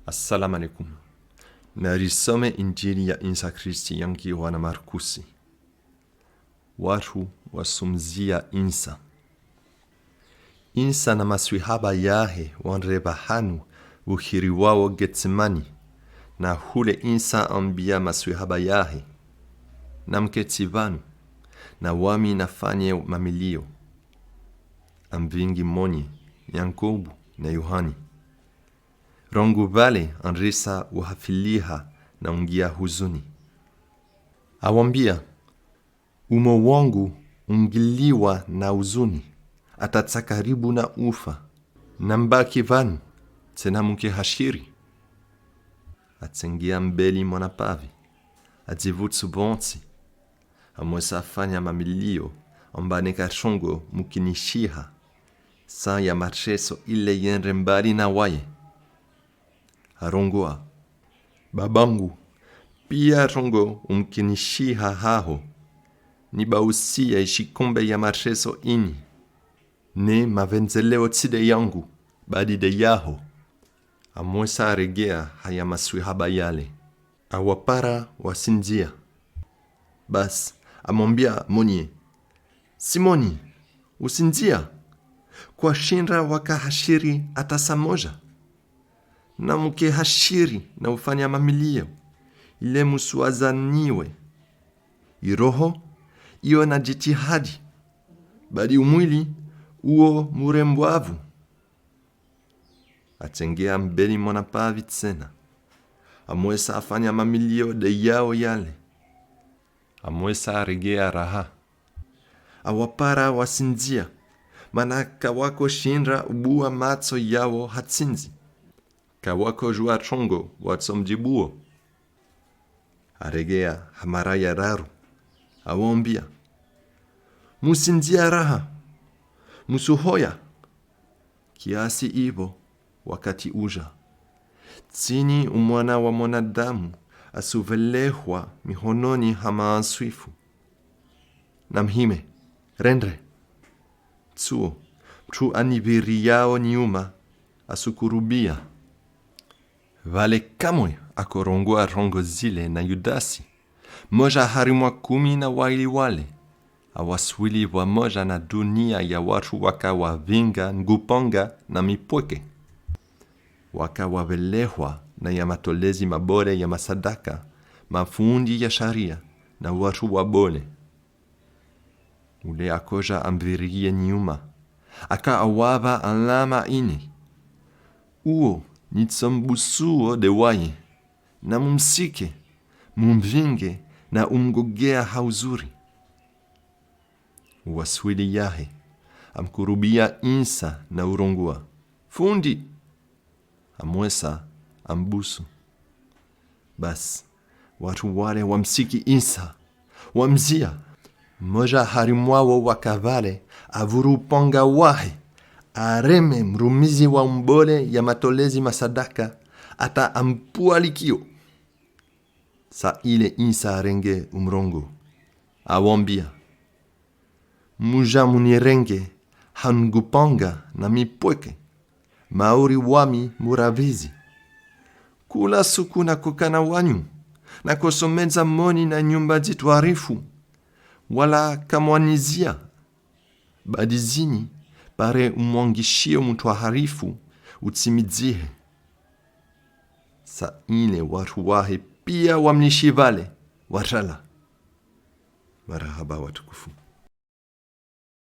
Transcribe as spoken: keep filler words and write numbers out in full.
Assalamu alaikum. Narisome Injili ya Insa Kristi yangiwa na Markusi. Watru wasumzia Insa. Insa na maswihaba yahe wandre vahanu vuhiriwao Getsemani, na hule Insa ambia maswihaba yahe: Namuketi vanu, na wami nafanye mamilio. Amvingi Monye, Yakobu na Yohani. Rangu vale andrisa uhafiliha na ungia huzuni. Awambia: Umo wangu ungiliwa na huzuni, ata tsakaribu na ufa. Namubaki vanu, tsena muke hashiri. Atsengea mbeli mwana pavi, adzivutsu vontsi. Amwesa afanya mamilio amba neka trongo mukinishiha, sa ya matreso ile yendre mbali na waye. Arongoa: Babangu, pia trongo umukinishiha haho, nibausiye ishikombe ya matreso ini. Ne mavenzeleo tsi de yangu, badi de yaho. Amwesa aregea haya maswihaba yale. Awapara wasinzia. Bas, amwambia Monye: Simoni, usinzia? Kwashindra waka hashiri ata sa moja? Namuke hashiri na ufanya mamilio, ile musuazaniwe. Iroho iyo na jitihadi, badi umwili uo murembwavu. Atsengea mbeli mwana pavi tsena. Amwesa afanya mamilio de yao yale. Amwesa aregea raha. Awapara wasinzia, mana kawako shindra ubua matso yao ha tsinzi. Kawako jua trongo watsomujibuo. Aregea ha mara ya raru. Awambia: Musinzia raha, musuhoya. Kiasi ivo wakati uja, tsini Umwana wa Mwanadamu asuvelehwa mihononi ha maaswifu. Namuhime, rendre. Tsuo, mutru aniviriao nyuma asukurubia. Vale kamwe akorongoa trongo zile na Yudasi, moja hari mwa kumi na waili wale, awaswili vwamoja na dunia ya watru waka wavinga ngupanga na mipweke. Waka wavelehwa na ya matolezi mabole ya masadaka, mafundi ya sharia, na watru wabole. Ule akoja amuviriye nyuma, aka awava alama ine: Uo nitsomubusuo de waye, namumusike, mumuvinge na umugogea ha uzuri. Uwaswili yahe, amukurubia Insa na urongoa: Fundi! Amwesa amubusu. Bas, watru wale wamusiki Insa, wamuzia. Moja hari mwao waka vale avuru upanga wahe, areme murumizi wa umubole ya matolezi masadaka, ata amupua likio. Sa ile Insa arenge umurongo, awambia: Muja munirenge ha ngupanga na mipweke, mauri wami muravizi. Kula suku nakokana wanyu, nakosomeza moni na nyumba zitwarifu, wala kamwanizia. Badi zini, pare umwangishio mutwaharifu utsimizihe. Sa ile watru wahe pia wamlishi vale, warala. Marahaba watukufu.